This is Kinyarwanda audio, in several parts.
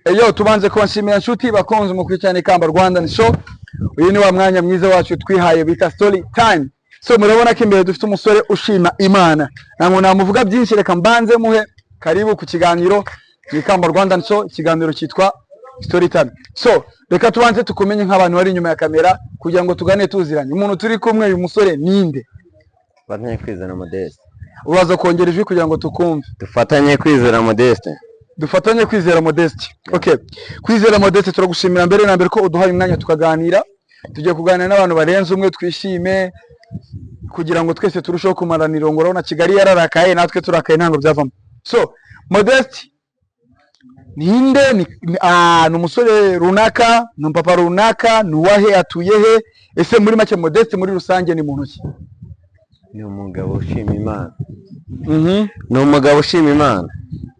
Eyo, tubanze kubashimira, inshuti bakunze mukurikirana Ikamba Rwanda Show. Uyu ni wa mwanya mwiza wacu twihaye bita Story Time. So murabona ko imbere dufite umusore ushima Imana. Ntabwo namuvuga byinshi, reka mbanze muhe karibu ku kiganiro mu Ikamba Rwanda Show, ikiganiro cyitwa Story Time. So reka tubanze tukumenye nk'abantu bari inyuma ya kamera kugira ngo tugane tuziranye. Umuntu turi kumwe, uyu musore ninde? Dufatanye Kwizera Modeste. Uraza kongera ijwi kugira ngo tukumve. Dufatanye Kwizera Modeste. Dufatanye Kwizera Modeste. Okay, Kwizera Modeste, turagushimira mbere na mbere ko uduhaye umwanya tukaganira. Tugiye kuganira n'abantu barenze umwe, twishime kugira ngo twese turusheho kumarana irungu. Urabona Kigali yararakaye, natwe turakaye, ntabwo byavamo. So Modeste ninde? Ni umusore runaka, ni umupapa runaka, ni uwahe, atuye he? Ese muri make Modeste muri rusange ni muntu ki? Ni umugabo ushima Imana. Ni umugabo ushima Imana.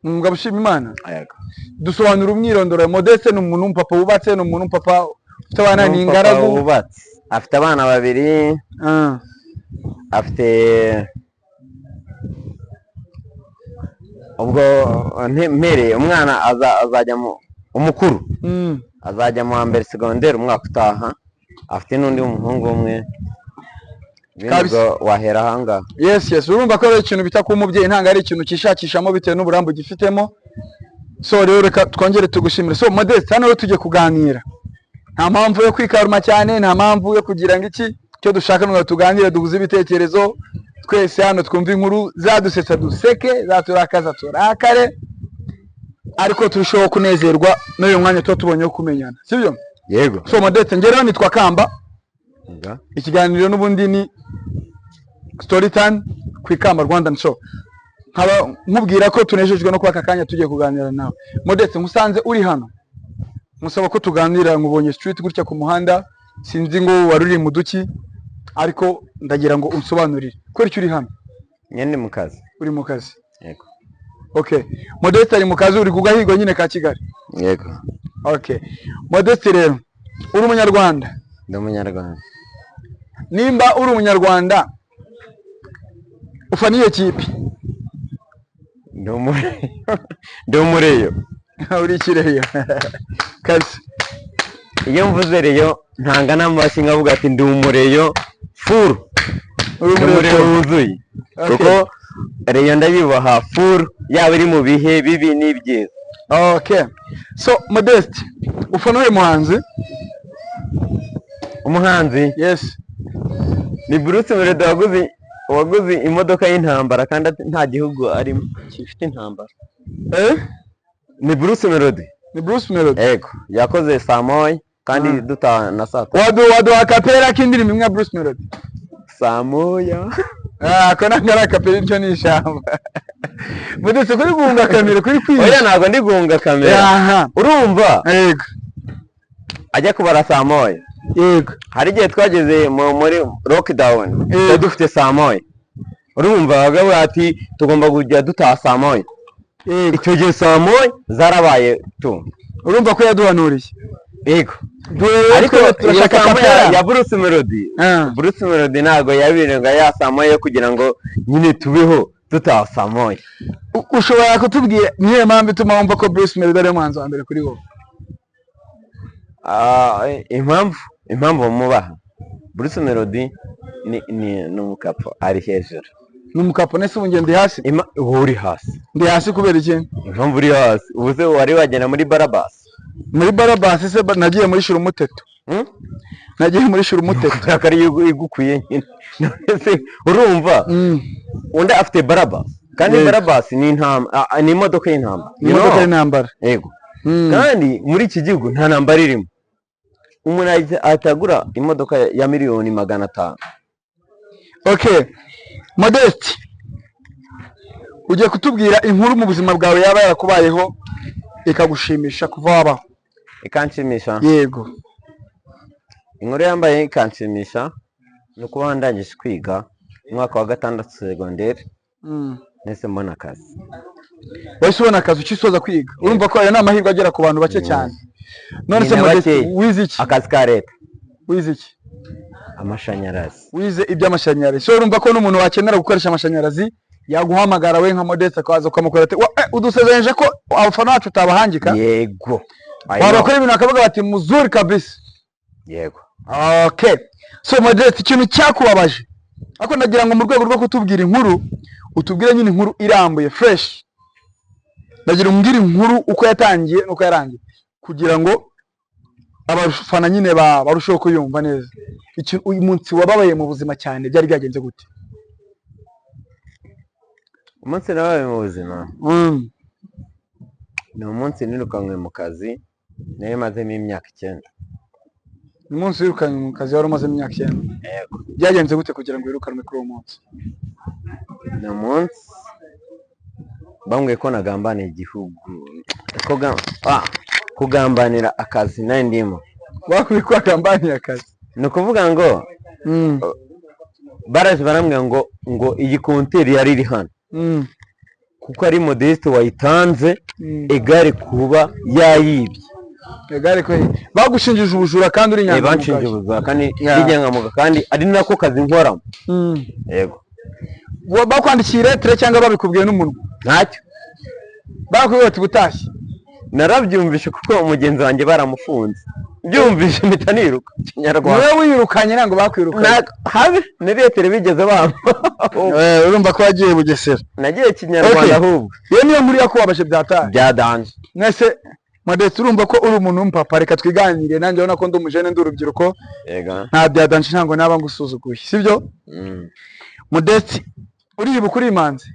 Ni umugabo ushima Imana. Yego. Dusobanura umwirondoro. Modeste ni umuntu w'umupapa wubatse, ni umuntu w'umupapa ufite abana, ni umupapa ingaragu? Wubatse, afite abana babiri. Afite ubwo mpereye umwana azajya mu umukuru azajya mu wa mbere segonderi umwaka utaha, afite n'undi muhungu umwe. Ibindi Kabisa. Ubwo wahera ahangaha. Yes, urumva ko ari ikintu bita kuba umubyeyi, ntabwo ari ikintu cyishakishamo bitewe n'uburambe ugifitemo. So rero reka twongere tugushimire. So Modeste, hano rero tugiye kuganira, nta mpamvu yo kwikaruma cyane, nta mpamvu yo kugira ngo iki, icyo dushaka ni ngo tuganire, duhuze ibitekerezo twese hano, twumve inkuru zadusetsa duseke, zaturakaza turakare, ariko turusheho kunezerwa n'uyu mwanya tuba tubonye wo kumenyana, sibyo? Yego. So Modeste, njye rero nitwa Kamba. Nga. Ikiganiro n'ubundi ni Story Time ku Ikamba Rwanda Show. Nkaba nkubwira ko tunejejwe no kuba aka kanya tugiye kuganira nawe. Modeste, nkusanze uri hano, musaba ko tuganira, nkubonye street gutya ku muhanda, sinzi ngo wari uri mu duki, ariko ndagira ngo unsobanurire kubera icyo uri hano. Nyine mu kazi. Uri mu kazi? Yego. Okay, Modeste ari mu kazi, uri ku gahigo nyine ka Kigali. Yego. Okay, Modeste rero uri umunyarwanda? Ndi umunyarwanda. Nimba uri umunyarwanda, ufana iyo kipe? Ndi umureyo. Uri ikireyo kazi. Iyo mvuze Rayon ntanga n'amashyi, nkavuga ati ndi umureyo full. Uri Ndi umureyo umureyo. wuzuye. Okay. Kuko Rayon ndayibaha full, yaba iri mu bihe bibi n'ibyiza. Okay, so Modeste, ufana uyu muhanzi? Umuhanzi? Yes. Ni Bruce Melody waguze imodoka y'intambara kandi nta gihugu arimo gifite intambara. Eh? Ni Bruce Melody. Ni Bruce Melody? Yego, yakoze saa moya kandi dutaha na saa 3. Waduha akapera k'indirimbo imwe ya Bruce Melody? Saa moya. Ah, ako ntabwo ari akapera, iryo ni ijambo. Modeste, kuri guhunga kamera, kuri Oya. kwihisha. Ntabwo ndi guhunga kamera. Urumva, Yego. ajya kubara saa moya. Hari igihe twageze muri lockdown, twari dufite saa moya. Urumva bagavuga ati tugomba kujya dutaha saa moya. Icyo gihe saa moya zarabaye tu. Urumva ko yaduhanuriye. Yego. Dore Ariko twe iyo turashaka saa moya akapera. ya Bruce Melody, Bruce Melody ntabwo yabirenga ya saa moya yo kugira ngo nyine tubeho dutaha saa moya. Ushobora kutubwira niyo mpamvu ituma wumva ko Bruce Melody ari umuhanzi wa mbere kuri wowe? Ah, impamvu mubaha Bruce Melody ni umukapo, ari hejuru. Ni umukapo? Nese ubu njye ndi hasi? Ubu uri hasi. Ndi hasi kubera iki? Impamvu uri hasi, ubu se wari wagenda muri Barabasi? Muri Barabasi se nagiye muri shira umuteto. Nagiye muri shira umuteto. Kubera ko ariyo igukwiye nyine. None se urumva, undi afite Barabasi kandi Barabasi ni intama, ni imodoka y'intambara. Ni You imodoka know? y'intambara. Yego. Kandi muri iki gihugu nta ntambara irimo, umuntu ahita agura imodoka ya miliyoni 500. Okay, Modeste, ugiye kutubwira inkuru mu buzima bwawe yaba yarakubayeho ikagushimisha kuva wabaho. Ikanshimisha? Yego. Inkuru yambaye ikanshimisha ni ukuba ndangije kwiga umwaka wa gatandatu segonderi, nahise mbona akazi. Wahise ubona akazi ukisoza kwiga? Urumva ko ayo ni amahirwe agera ku bantu bake cyane. None Ni se na Modeste, bakeya. wize iki? Akazi ka leta. Wize iki? Amashanyarazi. Wize iby'amashanyarazi. So urumva ko n'umuntu wakenera gukoresha amashanyarazi Yaguhamagara we nka Modeste akaza ukamukora ati: "Udusezeranyije ko abafana bacu utabahangika." Yego. I know. Wabakora ibintu bakavuga bati: "Muzuri kabisa." Yego. Okay, so Modeste, ikintu cyakubabaje, ariko ndagira ngo mu rwego rwo kutubwira inkuru, utubwire nyine inkuru irambuye fresh. Ndagira umbwire inkuru uko yatangiye n'uko yarangiye, kugira ngo abafana nyine barusheho kuyumva neza. Uyu munsi wababaye mu buzima cyane, byari byagenze gute? Umunsi nabaye mu buzima ni umunsi nirukanwe mu kazi nari mazemo imyaka 9. Umunsi wirukanywe mu kazi wari umazemo imyaka 9? Yego. Byagenze gute kugira ngo wirukanwe kuri uwo munsi? Ni umunsi bambwiye ko nagambaniye igihugu, kugambanira akazi nari ndimo. Bakubwiye ko wagambaniye akazi? Ni ukuvuga ngo baraje barambwira ngo iyi konteri yari iri hano, kuko ari Modeste wayitanze, egare kuba yayibye. Egare ko bagushinjije ubujura kandi uri inyangamugayo. Banshinje ubujura kandi Yeah. n'inyangamugayo, kandi ari nako kazi nkoramo. Yego. Bakwandikiye ilettre cyangwa babikubwiye n'umunwa? Ntacyo. Bakubwiye bati butashye? Narabyumvishe kuko umugenzi wanjye baramufunze, byumvishe mpita niruka Kinyarwanda. Niwe wiyirukanye, ntabwo bakwirukanye? Habe ni lettre bigeze bampa. Urumva ko wagiye Bugesera. Nagiye Kinyarwanda. Okay. Ahubwo Iyo niyo nkuru yakubabaje byataye? Bya danger. Mwese Modeste, urumva ko uri umuntu w'umupapa, reka twiganire. Nanjye urabona ko ndi umujene, ndi urubyiruko. Yego. Nta bya danger, ntabwo naba ngusuzuguye, sibyo? Mm. Modeste, uribuka uri imanzi?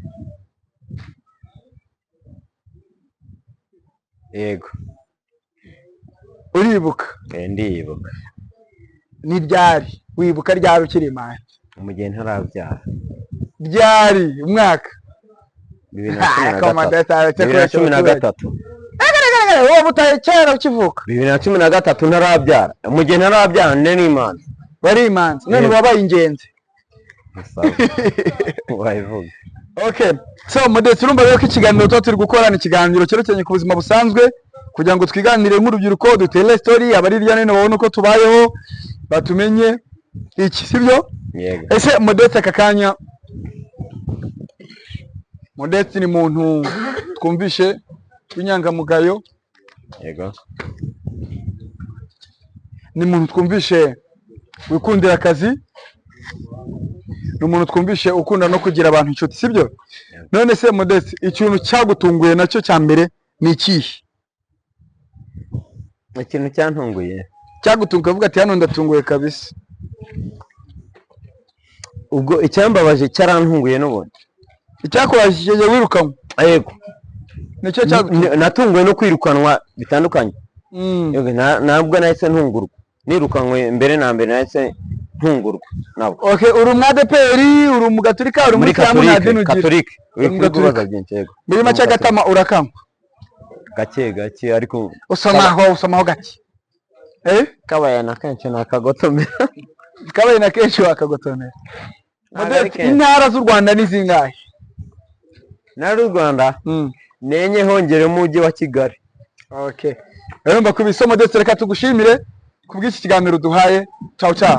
Yego. Uribuka? Ndibuka. Ni ryari wibuka? Ryari ukiri imanzi? Mu gihe ntarabyara. Ryari, umwaka? 2013. Modeste aretse bibiri na kubeshya cumi na abaturage. gatatu. Wowe butaye kera ukivuka. 2013, ntarabyara. Mu gihe ntarabyara nde n'Imana. Wari imanzi, none Yego. wabaye ingenzi. Sawa, wabivuga. Okay, so Modeste, urumva rero ko ikiganiro tuba turi gukora ni ikiganiro cyerekeranye ku buzima busanzwe, kugira ngo twiganire nk'urubyiruko, dutere story abari hirya no hino babone uko tubayeho, batumenye iki, sibyo? Yego. Ese Modeste, aka kanya Modeste ni muntu twumvishe w'inyangamugayo? Yego. Ni umuntu twumvishe wikundira akazi, ni umuntu twumvishe ukunda no kugira abantu inshuti, sibyo? None se Modeste, ikintu cyagutunguye nacyo cya mbere ni ikihe? Ikintu cyantunguye? Cyagutunguye uvuga ati: "Hano ndatunguye kabisa." Ubwo icyambabaje cyarantunguye n'ubundi. Icyakubaje wirukanwe? Yego. Nicyo cyagutunguye? Natunguwe no kwirukanwa bitandukanye. Yego, ntabwo nahise ntungurwa nirukanwe, mbere na mbere nahise ntungurwa ntabwo. Okay, uri umwadeperi, uri umugaturika, uri Muri muri isilamu, nta Katolike. dini ugira? Katolike. Uri Uri umugatolika. kubaza byinshi, yego. Muri make agatama urakanywa? Gake gake, ariko. Usomaho, usomaho gake, eh? Kabaye na kenshi nakagotomera. Kabaye na kenshi wakagotomera. Ntabwo ari Modeste, kenshi. intara z'u Rwanda ni zingahe? Intara y'u Rwanda nenye, hongeremo umujyi wa Kigali. Okay, urumva ko ibisomo. Modeste, reka tugushimire kubw'iki kiganiro duhaye. Ciao ciao.